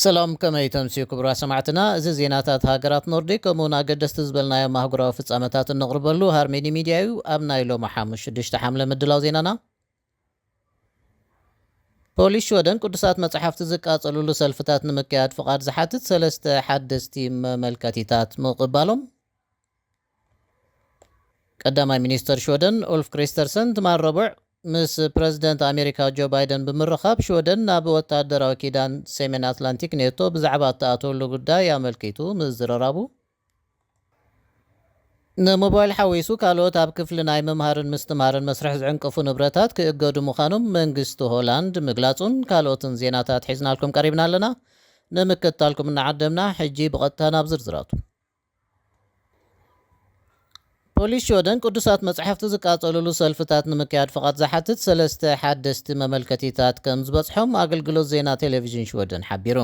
ሰላም፣ ከመይ ተምስዩ ክቡራት ሰማዕትና? እዚ ዜናታት ሃገራት ኖርዲክ ከምኡውን ኣገደስቲ ዝበልናዮም ኣህጉራዊ ፍጻመታት እነቕርበሉ ሃርሜዲ ሚድያ እዩ። ኣብ ናይ ሎሚ ሓሙስ ሽዱሽተ ሓምለ ምድላው ዜናና፣ ፖሊስ ሽወደን ቅዱሳት መጻሕፍቲ ዝቃጸሉሉ ሰልፍታት ንምክያድ ፍቓድ ዝሓትት ሰለስተ ሓደስቲ መመልከቲታት ምቕባሎም፣ ቀዳማይ ሚኒስተር ሽወደን ኡልፍ ክሪስተርሰን ትማል ረቡዕ ምስ ፕረዚደንት ኣሜሪካ ጆ ባይደን ብምርኻብ፣ ሽወደን ናብ ወታደራዊ ኪዳን ሰሜን ኣትላንቲክ ኔቶ ብዛዕባ እትኣትወሉ ጉዳይ ኣመልኪቱ ምዝርራቡ፣ ንሞባይል ሓዊሱ ካልኦት ኣብ ክፍሊ ናይ ምምሃርን ምስትምሃርን መስርሕ ዝዕንቅፉ ንብረታት ክእገዱ ምዃኖም መንግስቲ ሆላንድ ምግላጹን ካልኦትን ዜናታት ሒዝናልኩም ቀሪብና ኣለና። ንምክትታልኩም እናዓደምና፣ ሕጂ ብቐጥታ ናብ ዝርዝራቱ። ፖሊስ ሽወደን ቅዱሳት መጻሕፍቲ ዝቃጸሉሉ ሰልፍታት ንምክያድ ፍቓድ ዝሓትት ሰለስተ ሓደስቲ መመልከቲታት ከም ዝበጽሖም ኣገልግሎት ዜና ቴሌቪዥን ሽወደን ሓቢሩ።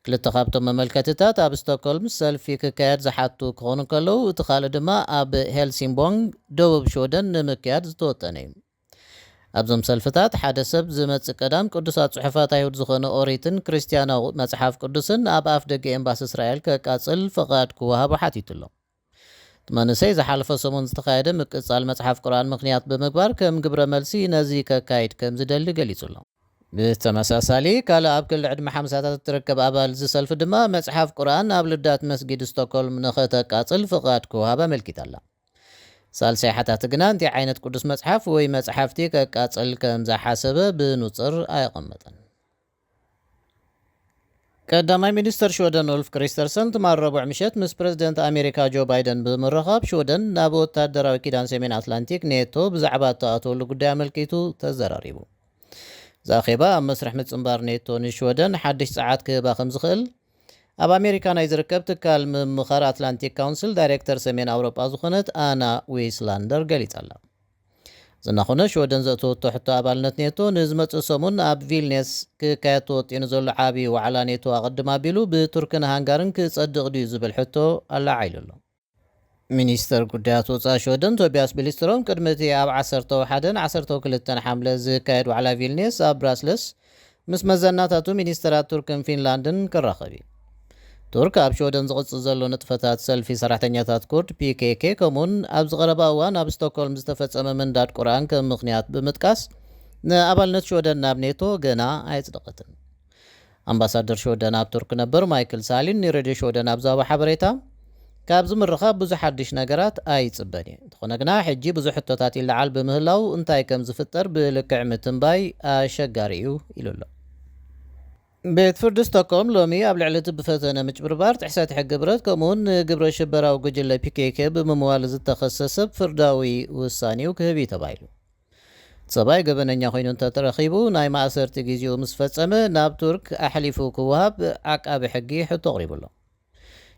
ክልተ ካብቶም መመልከቲታት ኣብ ስቶክሆልም ሰልፊ ክካየድ ዝሓቱ ክኾኑ ከለዉ፣ እቲ ካልእ ድማ ኣብ ሄልሲንቦንግ፣ ደቡብ ሽወደን ንምክያድ ዝተወጠነ እዩ። ኣብዞም ሰልፍታት ሓደ ሰብ ዝመጽእ ቀዳም ቅዱሳት ጽሑፋት ኣይሁድ ዝኾነ ኦሪትን ክርስትያናዊ መጽሓፍ ቅዱስን ኣብ ኣፍ ደገ ኤምባሲ እስራኤል ከቃጽል ፍቓድ ክወሃቦ ሓቲቱ ኣሎ። እቲ መንእሰይ ዝሓለፈ ሰሙን ዝተኻየደ ምቅጻል መጽሓፍ ቁርኣን ምኽንያት ብምግባር ከም ግብረ መልሲ ነዚ ከካይድ ከም ዝደሊ ገሊጹ ኣሎ። ብተመሳሳሊ፣ ካልእ ኣብ ክሊ ዕድመ ሓምሳታት እትርከብ ኣባል እዚ ሰልፊ ድማ መጽሓፍ ቁርኣን ኣብ ልዳት መስጊድ ስቶክሆልም ንኸተቃጽል ፍቓድ ክወሃብ ኣመልኪታ ኣላ። ሳልሳይ ሓታቲ ግና እንታይ ዓይነት ቅዱስ መጽሓፍ ወይ መጽሓፍቲ ከቃጽል ከም ዝሓሰበ ብንጹር ኣየቐመጠን። ቀዳማይ ሚኒስተር ሽወደን ኡልፍ ክሪስተርሰን ትማል ረቡዕ ምሸት ምስ ፕረዚደንት ኣሜሪካ ጆ ባይደን ብምርኻብ፣ ሽወደን ናብ ወታደራዊ ኪዳን ሰሜን ኣትላንቲክ ኔቶ ብዛዕባ እተኣትወሉ ጉዳይ ኣመልኪቱ ተዘራሪቡ። እዚ ኣኼባ ኣብ መስርሕ ምጽንባር ኔቶ ንሽወደን ሓድሽ ጸዓት ክህባ ከም ዝኽእል ኣብ ኣሜሪካ ናይ ዝርከብ ትካል ምምኻር ኣትላንቲክ ካውንስል ዳይሬክተር ሰሜን ኣውሮጳ ዝኾነት ኣና ዊስላንደር ገሊጻ ኣላ። ዝናኾነ ሽወደን ዘእተወቶ ሕቶ ኣባልነት ኔቶ ንዝመጽእ ሰሙን ኣብ ቪልኔስ ክካየድ ተወጢኑ ዘሎ ዓቢ ዋዕላ ኔቶ ኣቐድም ኣቢሉ ብቱርክን ሃንጋርን ክጸድቕ ድዩ ዝብል ሕቶ ኣለዓዒሉ ኣሎ። ሚኒስተር ጉዳያት ወጻኢ ሽወደን ቶቢያስ ቢልስትሮም ቅድሚ እቲ ኣብ ዓሰርተ ሓደን ዓሰርተ ክልተን ሓምለ ዝካየድ ዋዕላ ቪልኔስ ኣብ ብራስለስ ምስ መዘናታቱ ሚኒስተራት ቱርክን ፊንላንድን ክራኸብ እዩ። ቱርክ ኣብ ሽወደን ዝቕጽል ዘሎ ንጥፈታት ሰልፊ ሰራሕተኛታት ኩርድ ፒ ኬ ኬ ከምኡውን ኣብዚ ቀረባ እዋን ኣብ ስቶክሆልም ዝተፈጸመ ምንዳድ ቁርኣን ከም ምኽንያት ብምጥቃስ ንኣባልነት ሽወደን ናብ ኔቶ ገና ኣየጽደቐትን። ኣምባሳደር ሽወደን ኣብ ቱርክ ነበር ማይክል ሳሊን ንሬድዮ ሽወደን ኣብ ዝሃቦ ሓበሬታ፣ ካብዚ ምርኻብ ብዙሕ ሓድሽ ነገራት ኣይጽበን እየ። እንተኾነ ግና ሕጂ ብዙሕ ሕቶታት ይለዓል ብምህላው እንታይ ከም ዝፍጠር ብልክዕ ምትንባይ ኣሸጋሪ እዩ ኢሉ ኣሎ። ቤት ፍርዲ ስቶክሆልም ሎሚ ኣብ ልዕሊ እቲ ብፈተነ ምጭብርባር፣ ጥሕሰት ሕጊ ብረት ከምኡውን ንግብረ ሽበራዊ ጉጅለ ፒ ኬ ኬ ብምምዋል ዝተኸሰሰ ሰብ ፍርዳዊ ውሳኔኡ ክህብ እዩ ተባሂሉ። እቲ ሰብኣይ ገበነኛ ኮይኑ እንተተረኺቡ ናይ ማእሰርቲ ግዜኡ ምስ ፈጸመ ናብ ቱርክ ኣሕሊፉ ክወሃብ ዓቃቢ ሕጊ ሕቶ ኣቕሪቡ ኣሎ።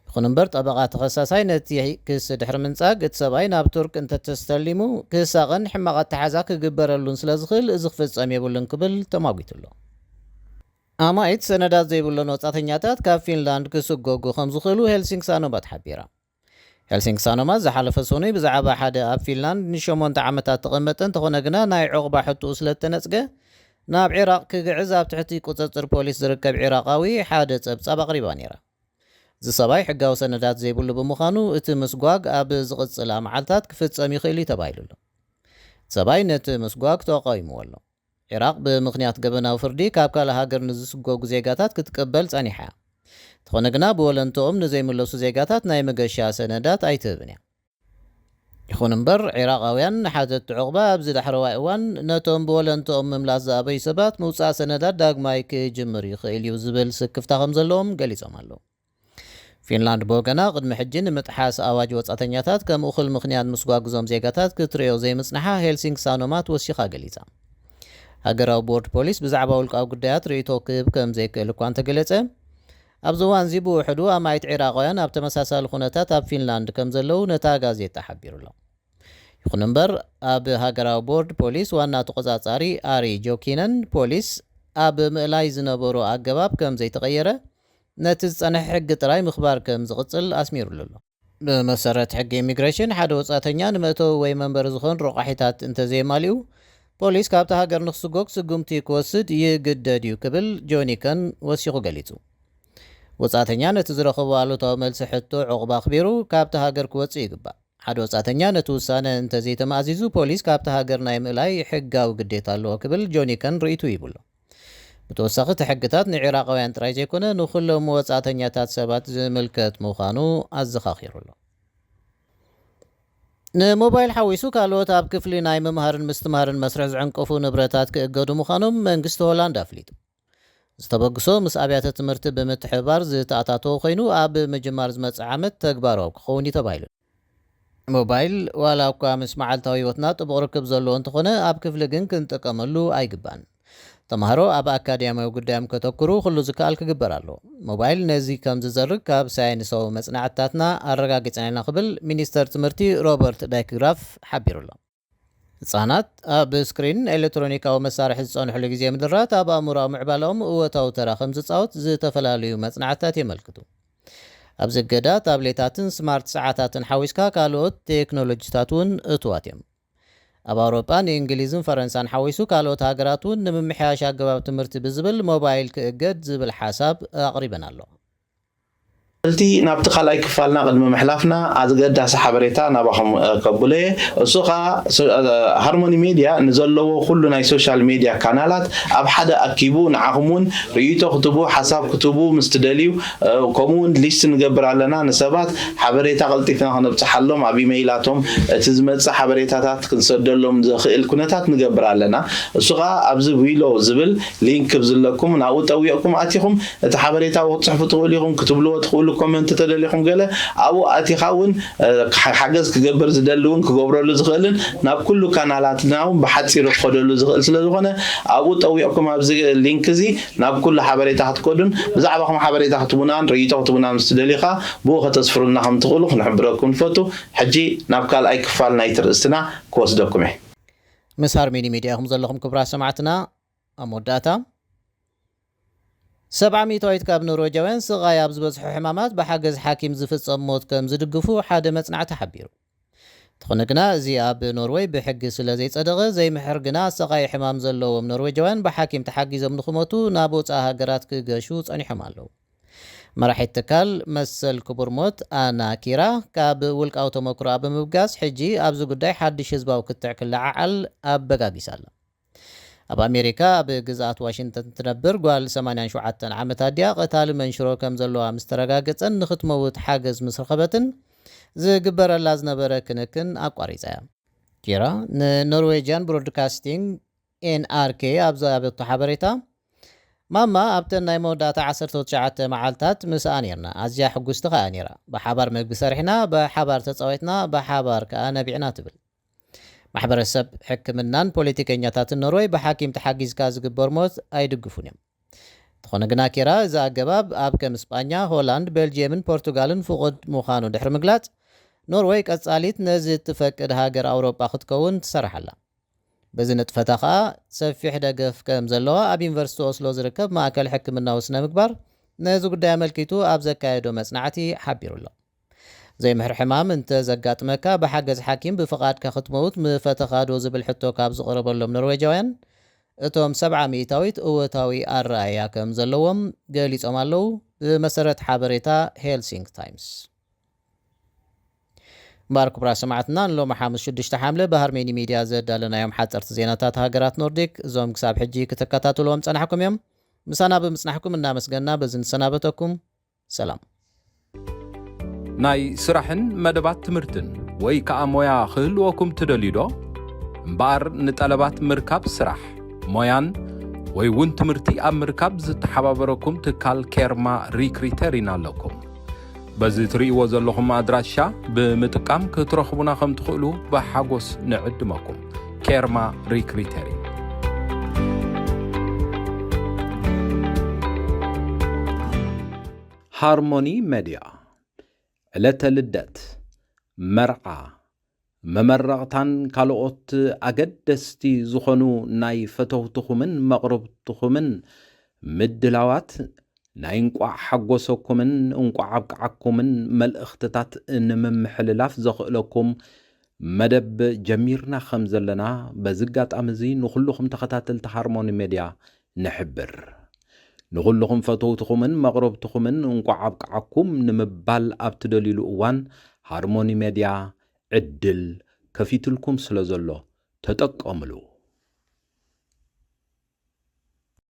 ይኹን እምበር ጠበቓ ተኸሳሳይ ነቲ ክሲ ድሕሪ ምንጻግ እቲ ሰብኣይ ናብ ቱርክ እንተተስተሊሙ ክሳቐን ሕማቕ ኣተሓዛ ክግበረሉን ስለ ዝኽእል እዚ ክፍጸም የብሉን ክብል ተማጒቱ ኣሎ። ኣማኢት ሰነዳት ዘይብሎም ወጻተኛታት ካብ ፊንላንድ ክስጎጉ ከም ዝኽእሉ ሄልሲንክ ሳኖማት ሓቢራ። ሄልሲንክ ሳኖማት ዝሓለፈ ሰኑይ ብዛዕባ ሓደ ኣብ ፊንላንድ ንሸሞንተ ዓመታት ተቐመጠ እንተኾነ ግና ናይ ዑቕባ ሕቶኡ ስለ እተነጽገ ናብ ዒራቕ ክግዕዝ ኣብ ትሕቲ ቁጽጽር ፖሊስ ዝርከብ ዒራቓዊ ሓደ ጸብጻብ ኣቕሪባ ነይራ። እዚ ሰብኣይ ሕጋዊ ሰነዳት ዘይብሉ ብምዃኑ እቲ ምስጓግ ኣብ ዝቕጽላ መዓልታት ክፍጸም ይኽእል እዩ ተባሂሉ ኣሎ። እቲ ሰብኣይ ነቲ ምስጓግ ተቓዊምዎ ኣሎ። ዒራቕ ብምኽንያት ገበናዊ ፍርዲ ካብ ካልእ ሃገር ንዝስጎጉ ዜጋታት ክትቅበል ጸኒሓ እያ። እንተኾነ ግና ብወለንትኦም ንዘይምለሱ ዜጋታት ናይ መገሻ ሰነዳት ኣይትህብን እያ። ይኹን እምበር ዒራቓውያን ንሓተቲ ዑቕባ ኣብዚ ዳሕረዋይ እዋን ነቶም ብወለንትኦም ምምላስ ዝኣበዩ ሰባት ምውጻእ ሰነዳት ዳግማይ ክጅምር ይኽእል እዩ ዝብል ስክፍታ ከም ዘለዎም ገሊጾም ኣለዉ። ፊንላንድ ብወገና ቅድሚ ሕጂ ንምጥሓስ ኣዋጅ ወጻተኛታት ከም እኹል ምኽንያት ምስጓግዞም ዜጋታት ክትርእዮ ዘይምጽንሓ ሄልሲንክ ሳኖማት ወሲኻ ገሊጻ። ሃገራዊ ቦርድ ፖሊስ ብዛዕባ ውልቃዊ ጉዳያት ርእይቶ ክህብ ከም ዘይክእል እኳ እንተገለጸ፣ ኣብዚ እዋን እዚ ብውሕዱ ኣማኢት ዒራቓውያን ኣብ ተመሳሳሊ ኩነታት ኣብ ፊንላንድ ከም ዘለዉ ነታ ጋዜጣ ሓቢሩ ኣሎ። ይኹን እምበር ኣብ ሃገራዊ ቦርድ ፖሊስ ዋና ተቖጻጻሪ ኣሪ ጆኪነን ፖሊስ ኣብ ምእላይ ዝነበሮ ኣገባብ ከም ዘይተቐየረ ነቲ ዝጸንሐ ሕጊ ጥራይ ምኽባር ከም ዝቕጽል ኣስሚሩሉ ኣሎ። ብመሰረት ሕጊ ኢሚግሬሽን ሓደ ወጻተኛ ንመእተዊ ወይ መንበሪ ዝኾን ረቋሒታት እንተዘየማሊኡ ፖሊስ ካብቲ ሃገር ንክስጎግ ስጉምቲ ክወስድ ይግደድ እዩ ክብል ጆኒከን ወሲኹ ገሊጹ። ወጻእተኛ ነቲ ዝረኸቦ ኣሉታዊ መልሲ ሕቶ ዕቑባ ኣኽቢሩ ካብቲ ሃገር ክወጽእ ይግባእ። ሓደ ወጻእተኛ ነቲ ውሳነ እንተዘይተማእዚዙ፣ ፖሊስ ካብቲ ሃገር ናይ ምእላይ ሕጋዊ ግዴታ ኣለዎ ክብል ጆኒከን ርእይቱ ይብሎ። ብተወሳኺ፣ እቲ ሕግታት ንዒራቓውያን ጥራይ ዘይኮነ፣ ንኹሎም ወጻእተኛታት ሰባት ዝምልከት ምዃኑ ኣዘኻኺሩ ኣሎ። ንሞባይል ሓዊሱ ካልኦት ኣብ ክፍሊ ናይ ምምሃርን ምስትምሃርን መስርሕ ዝዕንቀፉ ንብረታት ክእገዱ ምዃኖም መንግስቲ ሆላንድ ኣፍሊጡ። ዝተበግሶ ምስ ኣብያተ ትምህርቲ ብምትሕብባር ዝተኣታተወ ኮይኑ፣ ኣብ ምጅማር ዝመጽእ ዓመት ተግባራዊ ክኸውን እዩ ተባሂሉ። ሞባይል ዋላ እኳ ምስ መዓልታዊ ህይወትና ጥቡቕ ርክብ ዘለዎ እንተኾነ፣ ኣብ ክፍሊ ግን ክንጥቀመሉ ኣይግባን። ተምሃሮ ኣብ ኣካዳሚያዊ ጉዳዮም ከተኩሩ ኩሉ ዝከኣል ክግበር ኣለዎ። ሞባይል ነዚ ከም ዝዘርግ ካብ ሳይንሳዊ መጽናዕትታትና ኣረጋጊጽና ኢና ክብል ሚኒስተር ትምህርቲ ሮበርት ዳይክግራፍ ሓቢሩ ኣሎ። ህጻናት ኣብ ስክሪን ኤሌክትሮኒካዊ መሳርሒ ዝጸንሕሉ ግዜ ምድራት ኣብ ኣእምሮኣዊ ምዕባለኦም እወታዊ ተራ ከም ዝጻወት ዝተፈላለዩ መጽናዕትታት የመልክቱ። ኣብዚ እገዳ ታብሌታትን ስማርት ሰዓታትን ሓዊስካ ካልኦት ቴክኖሎጂታት እውን እትዋት እዮም። ኣብ ኣውሮጳ ንእንግሊዝን ፈረንሳን ሓዊሱ ካልኦት ሃገራት እውን ንምምሕያሽ ኣገባብ ትምህርቲ ብዝብል ሞባይል ክእገድ ዝብል ሓሳብ ኣቕሪበን ኣሎ። እቲ ናብቲ ካልኣይ ክፋልና ቅድሚ ምሕላፍና ኣገዳሲ ሓበሬታ ናባኹም ከብሎ እየ። እሱ ከዓ ሃርሞኒ ሜድያ ንዘለዎ ኩሉ ናይ ሶሻል ሜድያ ካናላት ኣብ ሓደ ኣኪቡ ንዓኹም እውን ርእይቶ ክትቡ ሓሳብ ክትቡ ምስ ትደልዩ ከምኡ እውን ሊስት ንገብር ኣለና። ንሰባት ሓበሬታ ቀልጢፍና ክነብፅሓሎም ኣብ ኢመይላቶም እቲ ዝመፅእ ሓበሬታታት ክንሰደሎም ዘኽእል ኩነታት ንገብር ኣለና። እሱ ከዓ ኣብዚ ዊሎ ዝብል ሊንክ ብዝለኩም ናብኡ ጠዊቕኩም ኣቲኹም እቲ ሓበሬታ ክትፅሕፉ ትኽእሉ ኢኹም። ክትብልዎ ትኽእሉ ኮመንት ተደሊኹም ገለ ኣብኡ ኣቲኻ እውን ሓገዝ ክገብር ዝደሊ እውን ክገብረሉ ዝኽእልን ናብ ኩሉ ካናላትና እውን ብሓፂሩ ክኸደሉ ዝኽእል ስለዝኾነ ኣብኡ ጠዊቕኩም ኣብዚ ሊንክ እዚ ናብ ኩሉ ሓበሬታ ክትከዱን ብዛዕባኹም ሓበሬታ ክትቡናን ርእይቶ ክትቡና ምስ ትደልዩ ከዓ ብኡ ከተስፍሩልና ከም ትኽእሉ ክንሕብረኩም ንፈቱ። ሕጂ ናብ ካልኣይ ክፋል ናይቲ ርእስትና ክወስደኩም እየ። ምስ ሃርሜኒ ሚድያ ኢኹም ዘለኹም ክቡራት ሰማዕትና። ኣብ መወዳእታ፣ ሰብዓ ሚእታዊት ካብ ኖርዌጃውያን ስቓይ ኣብ ዝበዝሖ ሕማማት ብሓገዝ ሓኪም ዝፍጸም ሞት ከም ዝድግፉ ሓደ መጽናዕቲ ሓቢሩ። እንተኾነ ግና፣ እዚ ኣብ ኖርወይ ብሕጊ ስለ ዘይጸደቐ፣ ዘይምሕር ግና ኣሰቓዪ ሕማም ዘለዎም ኖርዌጃውያን ብሓኪም ተሓጊዞም ንኽሞቱ ናብ ወጻኢ ሃገራት ክገሹ ጸኒሖም ኣለዉ። መራሒት ትካል መሰል ክቡር ሞት ኣና ኪራ፣ ካብ ውልቃዊ ተመክሮኣ ብምብጋስ፣ ሕጂ ኣብዚ ጉዳይ ሓድሽ ህዝባዊ ክትዕ ክለዓዓል ኣበጋጊሳ ኣላ። ኣብ ኣሜሪካ ኣብ ግዝኣት ዋሽንግተን ትነብር ጓል ሰማንያን ሸውዓተን ዓመት ኣድያ ቀታሊ መንሽሮ ከም ዘለዋ ምስ ተረጋገጸን ንኽትመውት ሓገዝ ምስ ረኸበትን ዝግበረላ ዝነበረ ክንክን ኣቋሪጻ እያ። ኪራ ንኖርዌጅያን ብሮድካስቲንግ ኤንኣርኬ ኣብ ዝሃበቶ ሓበሬታ፣ ማማ ኣብተን ናይ መወዳእታ ዓሰርተ ትሽዓተ መዓልታት ምስኣ ነይርና። ኣዝያ ሕጉስቲ ከኣ ነይራ። ብሓባር መግቢ ሰሪሕና፣ ብሓባር ተጻዊትና፣ ብሓባር ከኣ ነቢዕና ትብል። ማሕበረሰብ ሕክምናን ፖለቲከኛታትን ኖርወይ ብሓኪም ተሓጊዝካ ዝግበር ሞት ኣይድግፉን እዮም። እንተኾነ ግና ኪራ፣ እዚ ኣገባብ ኣብ ከም ስጳኛ፣ ሆላንድ፣ ቤልጅየምን ፖርቱጋልን ፍቑድ ምዃኑ ድሕሪ ምግላጽ፣ ኖርወይ ቀጻሊት ነዚ እትፈቅድ ሃገር ኣውሮጳ ክትከውን ትሰርሕ ኣላ። በዚ ንጥፈታ ከኣ ሰፊሕ ደገፍ ከም ዘለዋ ኣብ ዩኒቨርሲቲ ኦስሎ ዝርከብ ማእከል ሕክምናዊ ስነ ምግባር ነዚ ጉዳይ ኣመልኪቱ ኣብ ዘካየዶ መጽናዕቲ ሓቢሩ ኣሎ። ዘይምሕር ሕማም እንተ ዘጋጥመካ ብሓገዝ ሓኪም ብፍቓድካ ክትመውት ምፈተኻ ዶ ዝብል ሕቶ ካብ ዝቐረበሎም ኖርዌጃውያን፣ እቶም ሰብዓ ሚእታዊት እወታዊ ኣረኣእያ ከም ዘለዎም ገሊጾም ኣለዉ፣ ብመሰረት ሓበሬታ ሄልሲንክ ታይምስ። እምበኣር ክቡራት ሰማዕትና፣ ንሎሚ ሓሙስ ሽዱሽተ ሓምለ ብሃርሜኒ ሚድያ ዘዳለናዮም ሓፀርቲ ዜናታት ሃገራት ኖርዲክ፣ እዞም ክሳብ ሕጂ ክትከታተልዎም ጸናሕኩም እዮም። ምሳና ብምጽናሕኩም እናመስገንና በዚ ንሰናበተኩም። ሰላም። ናይ ስራሕን መደባት ትምህርትን ወይ ከኣ ሞያ ክህልወኩም ትደልዩ ዶ? እምበኣር ንጠለባት ምርካብ ስራሕ፣ ሞያን ወይ እውን ትምህርቲ ኣብ ምርካብ ዝተሓባበረኩም ትካል ኬርማ ሪክሪተሪን ኣለኩም። በዚ ትርእይዎ ዘለኹም ኣድራሻ ብምጥቃም ክትረኽቡና ከም ትኽእሉ ብሓጎስ ንዕድመኩም። ኬርማ ሪክሪተሪን። ሃርሞኒ መድያ፣ ዕለተ ልደት፣ መርዓ፣ መመረቕታን ካልኦት ኣገደስቲ ዝኾኑ ናይ ፈተውትኹምን መቕርብትኹምን ምድላዋት ናይ እንቋዕ ሓጎሰኩምን እንቋዕ ኣብቅዓኩምን መልእኽትታት ንምምሕልላፍ ዘኽእለኩም መደብ ጀሚርና ከም ዘለና በዚ ኣጋጣሚ እዚ ንኹልኹም ተኸታተልቲ ሃርሞኒ ሜድያ ንሕብር። ንኹልኹም ፈተውትኹምን መቕረብትኹምን እንቋዕ ኣብቅዓኩም ንምባል ኣብ ትደልዩሉ እዋን፣ ሃርሞኒ ሜድያ ዕድል ከፊትልኩም ስለ ዘሎ ተጠቀምሉ።